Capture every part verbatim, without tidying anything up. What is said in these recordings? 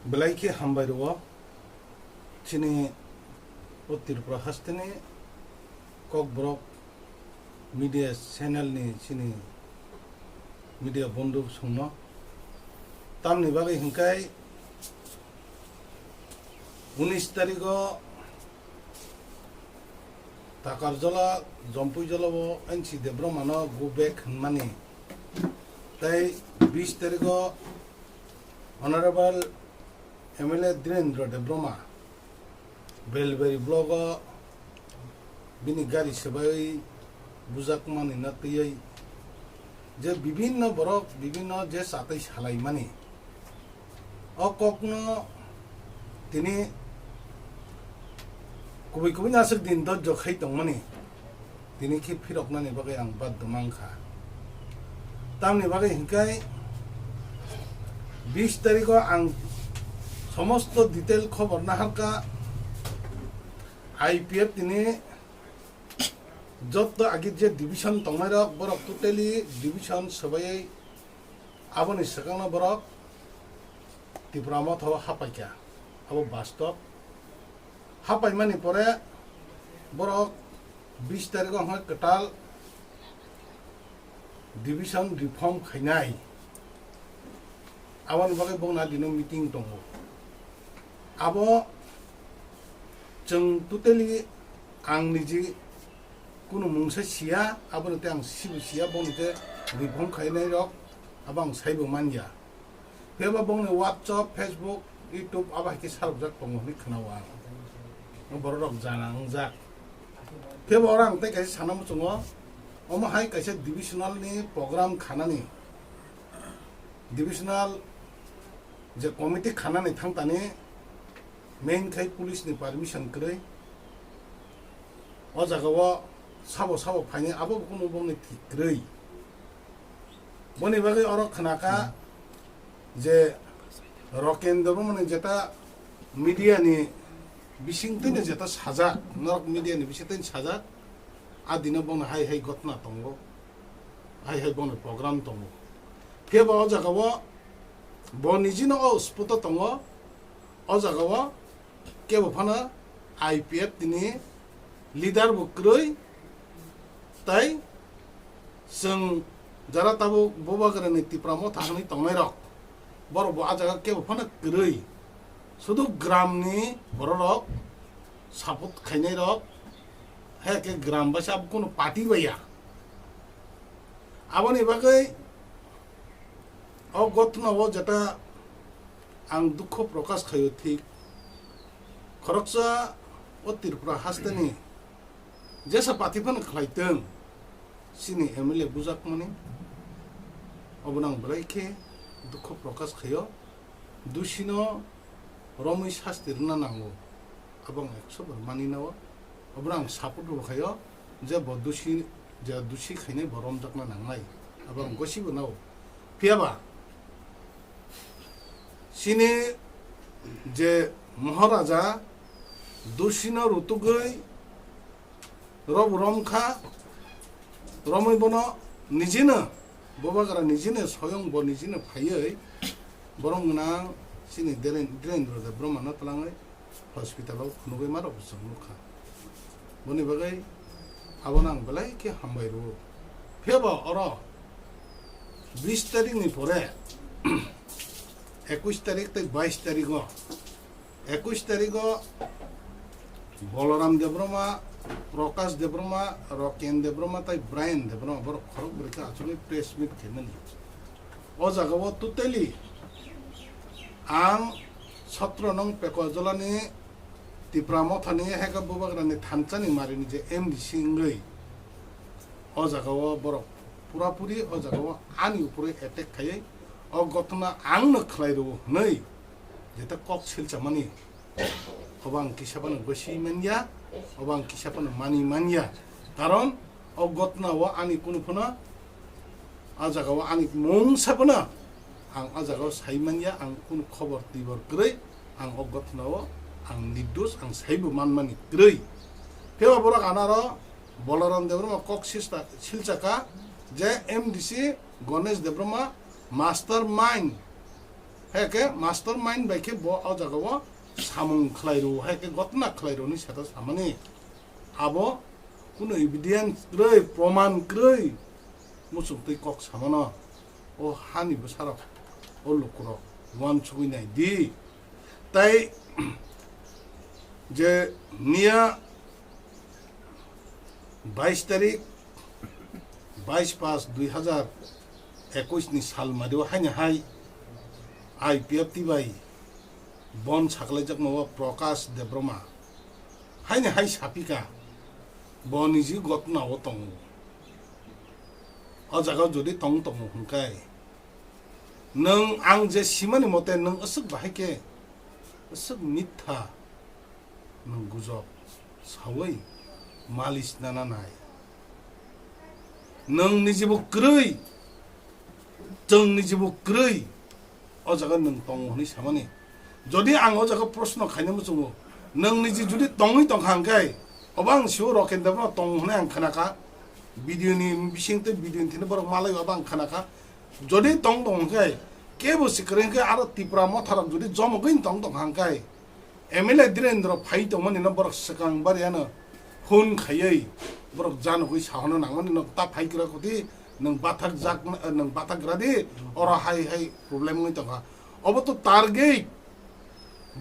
Belai khe hambai rwo chini o Tripura hasteni Kokborok media channel ni chini media bondhu songno. Tamni bagwi hwnkhe unis tarigo Takarjala, Jompuijala o N C Debbarma no go back hwnmani, tei bis tarigo Honorable M L A Dhirendra Debbarma Belbari blogo bini gari swbai bujakmani na twiwi je bibinno borok bibinno je chatwi salaimani, o kokno tini kubui kubui naswk din dojjo khai tongmani, tini khe phiroknani bagwi ang baddo mankha. Tamni bagwi hwnkhe bis tarigo ang somosto detail khobor naharkha. I P F tini jotto agi je division tongnairok, borok totally division swbaiwi aboni swkangno borok Tipra Motha o hapaikha. Abo bastob. Hapaimani pore borok bis tarigo hwnkhe kwtal division reform khainai. Aboni bagwi bongna dino meeting tongo. Abo chwng totally ang niji kunu mungsa siya, aboni tei ang sibo siya, bongni tei reform khainai rok abo ang saibo manya. Phiya ba bongni WhatsApp, Facebook, YouTube abo hai khe sarokjak tongo hwnwi khwnao ang. Borok rok jana wngjak. Phiya ba oro ang tei kaisa sana muchungo, omo hai kaisa divisional ni program khanani, divisional je committee khanani thangtani, main khai police ni permission kwrwi. O jaga o sabo sabo phaini abo bo kunu bongni thik kwrwi. Boni bagwi oro khnakha je Roken Debbarma ni jeta media ni bising twi jeta sajak, norok media ni bising twi sajak, a dino bongni hai hai gotna tongo, hai hai bongni program tongo. Phiya ba o jaga o bo nijino o spot o tongo, o jaga o kebo phano I P F tini leader bo kwrwi, tai chwng jara tabuk Bubagrani Tipra Motha hwnwi tongnairok, borok bo a jaga kebo phano kwrwi, sudu gramni bororok support khainairok, hai khe gram baisa abo kunu party baiya. Aboni bagwi o gotna o jeta ang dukho prokash khaio, thik khoroksa o Tripura hasteni jesa party phano khlaitwng, chini M L A bujakmani, obono ang belai khe dukho prokash khaio. Dusino romwi sasti rwna nango, abo ang ekso bar mani nao. Obono ang support bo khaio je bo dusi, je dusi khainai bo romjakna nangnai, abo ang gosibo nao. Phiya ba chini je Maharaja dusino rutugwi robo romkha, romwi bono nijino, Bubagra nijino soyong bo nijino phaiwi borom gwnang chini Dhiren-, Dhirendra Debbarma no twlangwi hospital o phunugwi ma rok bo chwng nukha. Boni bagwi abono ang belai khe hambai rwo. Phiya ba oro bis tarik ni pore, ekush tarik tei bais tarik o, ekush tarik o Balaram Debbarma, Prakash Debbarma, Roken Debbarma tei Brian Debbarma borok khorok bwrwi khe achugwi press meet khaimani. O jaga o totally ang sotro nong Pekojalani Tipra Mothani heka Bubagrani thanchani marini je M D C wngwi o jaga o borok pura puri o jaga o ani upore attack khaiwi o gotna ang no khlai rwo hwnwi jeta kok silchamani. Obo ang kisa phano gosi manya, obo ang kisa phano mani manya. Karon o gotna o ani kunu phano, o jaga o ani mungsa phano ang o jaga o sai manya, ang kunu khobor tibor kwrwi, ang o gotna o ang nirdos, ang saibo manmani kwrwi. Phiya borok anaro Balaram Debbarma kok sista-, silchaka je M D C Ganesh Debbarma master mind. Hai khe mastermind bai khe bo o jaga o samung khlai rw, hai khe gotna khlai rw ni seta samani. Abo kuno evidence kwrwi, proman kwrwi muchung twi kok samano. O hani bwsarok, o lukurok uansugwi nai di. Tai je miya bais tarik, bais pas dui hazar ekush ni sal mario haini hai I P F T bai bon saklaijakma o Prakash Debroma haini hai sapika, bo niji gotna o tongo. O jaga jodi tong tongo hwnkai, nwng ang je simani mote nwng aswk bahai khe aswk mitha nwng gujok sawi malis nana nai. Nwng nijibo kwrwi, chwng nijibo kwrwi o jaga nwng tongo hwnwi samani. Jodi ang o jaga proshno khaina muchungo, nwng niji jodi tongwi tongkha hwnkhe, obo ang sio Roken Debno tongo hwnwi ang khnakha. Video ni bising tei video ni thani borok malai obo ang khnakha. Jodi tong tong hwnkhe, kebo si kwrwi hwnkhe aro Tipra motharok jodi jomogwi tong tong hwnkhe, M L A Dhirendra phai tongmani no borok swkang bariano phone khaiwi borok janogwi sahono nangmani no ta phai kwra kuti nwng bathak jak, nwng bathak gra di, oro hai hai problem wngwi tongkha. Obo to target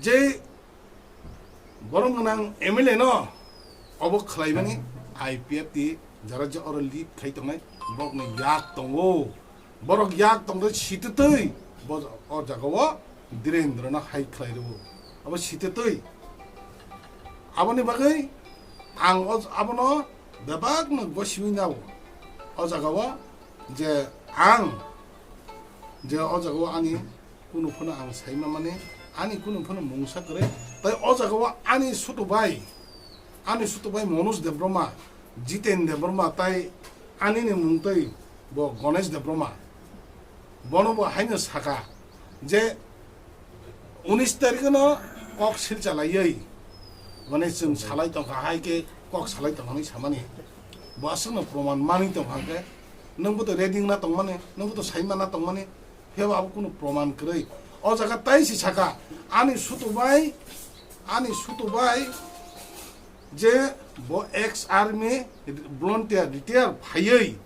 je borok gwnang M L A no obo khlaimani I P F T jara je oro lead khai tongnai borokni yak tongo. Borok yak tongde sititwi bo o jaga o Dhirendra no hai khlai rwo. Abo sititwi. Aboni bagwi ang o, abono bebak no gosiwi nao. O jaga o je ang je o jaga o ani kunu phano ang saima mani, ani kunu phano mungsa kwrwi. Tai o jaga o ani sutu bai, ani sutu bai Manoj Debbarma, Jiten Debbarma tai ani ni mung tei bo Ganesh Debbarma. Bono bo haino saka je unis tarikh no kok sil chalaiwi, mane chwng salai tongkha hai khe kok salai tongkha hinwi samani. Bo aswkno proman manwi tongkha hwnkhe nwng bo to ready wngna tongmani, nwng bo to saimana tongmani, phiyaba abo kunu proman kwrwi. O jaga tai si saka, ani sutu bai, ani sutu bai je bo ex army volunteer retire phaiwi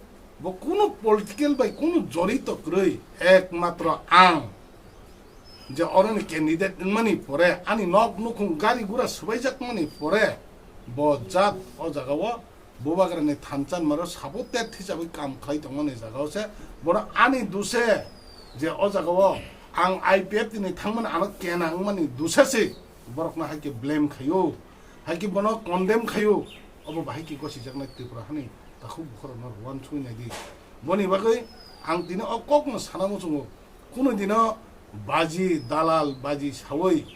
bo kunu political bai kunu jorito kwrwi, ekmatro ang je oroni candidate wngmani pore, ani nok nukhung gari gura swbaijakmani pore, bo jat o jaga o Bubagrani thansa ni maro sabo tet hisabwi kam khlai tongmani jaga o se, bono ani duse je o jaga o ang I P F T ni thangmani ano kena wngmani duse se borokno hai khe blame khaio, hai khe bono condemn khaio, obo bahai khe gosijaknai Tripura hani takhuk bukhorokno uansukwi nai di. Boni bagwi ang tini o kokno sana muchungo, kunu dino baji dalal baji sawi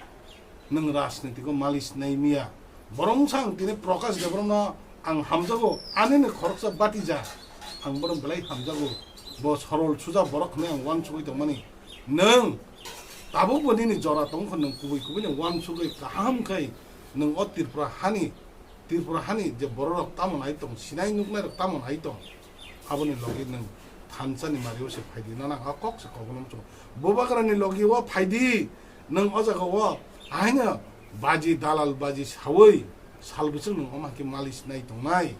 nwng rajnitiko malis nai miya. Borok wngsa ang tini Prakash Debbarmano ang hamjago, anini khoroksa batija ang bono belai hamjago. Bo sorol suja borok hwnwi ang uansugwi tongmani. Nwng tabukbo nini jora tongkha, nwng kubui kubuino uansugwi kaham khai nwng o Tripura hani, Tripura hani je bororok tamo nai tong, sinai nuknairok tamo nai tong, aboni logi nwng thansani mario se phaidi, nana a kok se kokno muchungo. Bubagrani logi o phaidi, nwng o jaga o ahaino baji dalal baji sawi salbwswk nwng omo hai khe malis nai tongnai.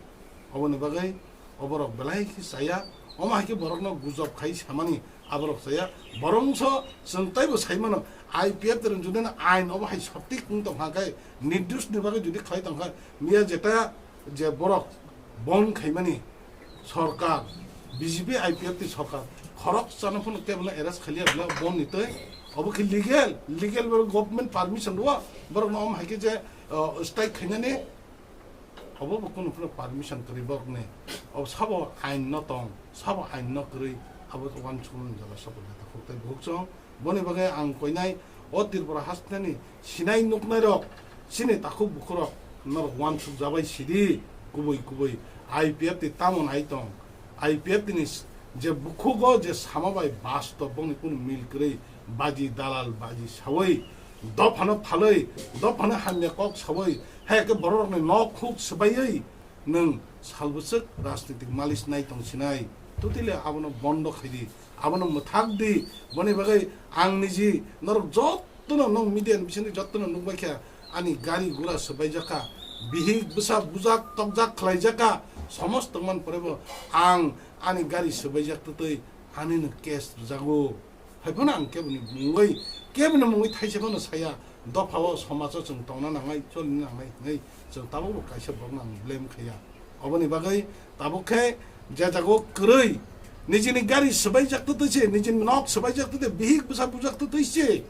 Oboni bagwi oborok belai khe chaya, omo hai khe borokno gujob khai samani aborok chaya. Borokso chwng taibo saimano, I P F T rwng judino ain obo hai sotik wng tongkha khe, nirdosh ni bagwi judi khlai tongkha, miya jeta je borok bon khaimani sorkar, B J P I P F T sorkar khorok chano phano kebono arrest khailiya bwle bon ni twi. Obo khe legal, legal borok government permission rwo, borokno omo hai khe je, uh, strike khainani, obo bo kunu phano permission kwrwi borokni. Obo sabo ain no tong, sabo ain no kwrwi, abo uansukmani jaga sabo neta khuk tei bukhuk chwng. Boni bagwi ang koinai o Tripura hasteni sinai nuknairok, chini takhuk bukhurok norok uansukjabai sidi, kubui kubui I P F T tamo nai tong, I P F T ni s-, je bukhugo je sama bai bastob bongni kunu mil kwrwi, baji dalal baji sawi, dophano phalwi, dophano hamya kok sawi, hai khe bororokni nok huk swbaiwi nwng salbwswk rajnitik malis nai tong sinai. Totally abono bondo khai di, abono mwthak di. Boni bagwi ang niji norok jottono, nwng media ni bisingtwi jottono nukbai kha, ani gari gura swbaijak kha, bihik bwsa bujak tokjak khlaijak kha, somosto man pore bo ang ani gari swbaijak twtwi anino case rwjago. Hai phano ang keboni mungwi, keboni mungwi thaisa phano saya, dopha o somajo chwng tongna nangnai, cholina nangnai hwnwi chwng tabukbo kaisa borokno ang blame khaiya. Oboni bagwi tabuk khe je jago kwrwi nijini gari swbaijak twtwi se, nijini nok swbaijak twtwi, bihik bwsa bujak twtwi se,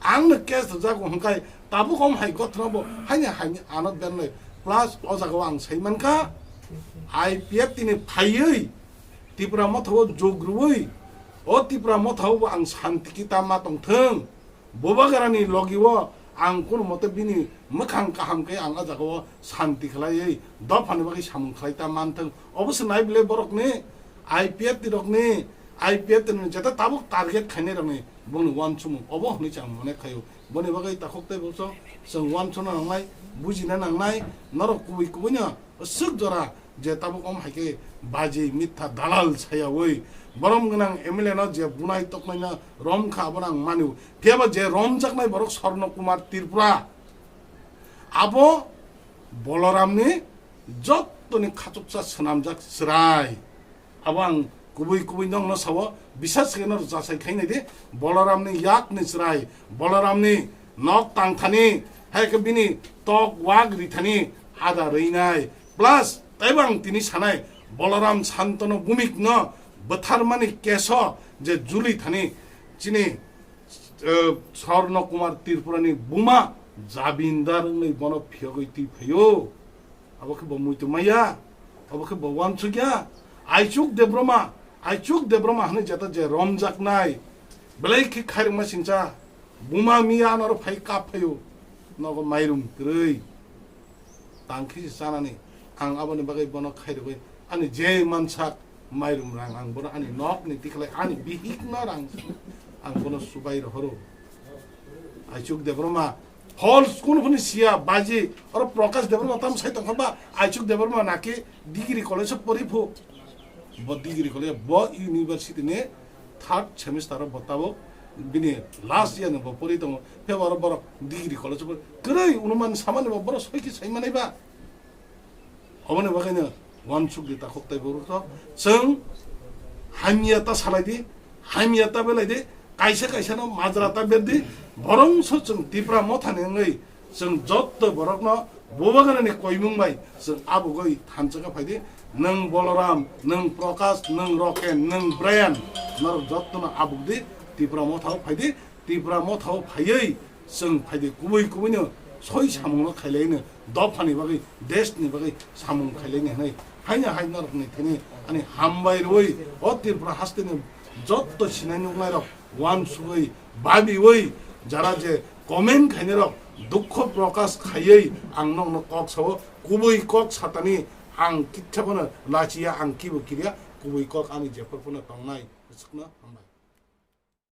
angno case rwjago hwnkhai tabuk om hai gothna bo haini haini ano bernai. Plus o jagao ang sai mankha, I P F T ni phaiwi Tipra Motha o jog rwui, o Tipra Motha o bo ang santi kita ma tongthwng. Bubagrani logi o ang kono mote bini mwkhang kaham khe ang o jaga o santi khlaiwi dophani bagwi samung khlai ta manthwng. Obo se nai bwle borokni I P F T rokni, I P F T ni jeta tabuk target khainai rokni bongni wansukmung obo hwnwi chang mone khaio. Boni bagwi takhuk tei bwswk chwng wansukna nangnai, bujina nangnai, norok kubui kubui no swk jora je tabuk om hai khe baji mitha dalal sayawi borom gwnang M L A no je bunai tokmai no rom kha, abono ang mani. Phiya ba je romjaknai borok Swarno Kumar Tripura, abo Boloramni jottoni khachuksa swnamjak chwrai. Abo ang kubui kubui nokno sao, bisas khe no jasai khainai di, Boloramni yakni chwrai, Boloramni nok tangthani, hai khe bini tok wak rithani ada rwinai. Plus taibo ang tini sanai, Boloram Santano Bhumik no bwtharmani keso je juli thani chini, eh, Swarno Kumar Tripurani buma jabindar wngwi bono phiyogwi twi phaio. Abo khe bo muitu maya, abo khe bo wansukya. Aichuk Debroma, Aichuk Debroma hwnwi jeta je romjaknai, belai khe khairokma singcha, buma miya anaro phai kap phaio, nogo mairum kwrwi. Tang khe se chanani, ang aboni bagwi bono khairogwi ani je mansak mairum rang ang bono ani nokni tikhlai ani bihikno rang ang bono subai rohoro. Aichuk Debroma, false, kunu phani siya, baji, oro Prakash Debbarma tam sai tongkha ba, Aichuk Debbarma naki degree college o pori phu. Bo degree college, bo university ni third semester o bo tabuk bini last year ni bo pori tongo. Phiya oro borok degree college o pori. Kwrwi unuman samani bo borok soi khe sai manai ba. Oboni bagwino wansuk di takhuk tei borok to. Chwng hamya ta salai di, hamya ta belai di, kaisa kaisa no majra ta ber di, borong so chwng Tipra Motha ni wngwi chwng jotto borok no Bubagrani koimung bai chwng abugoi thansa khe phai di. Nwng Boloram, nwng Prakash, nwng Roken, nwng Brian, norok jotto no abug di, Tipra Motha o phai di. Tipra Motha o phaiwi chwng phaidi kubui kubui no soi samung no khailai no dophani bagwi, desh ni bagwi samung khailai no hwnwi haino hai norok ni thani ani hambai rwi o Tripura haste ni jotto sinai nuknai rok wansugwi babiwi jara je comment khainai rok dukho prokash khaiwi ang nokno kok sao, kubui kok satani ang kitsa phano lachiya, ang kibo kiriya, kubui kok ani jephor phano tongnai. Swkno hambai.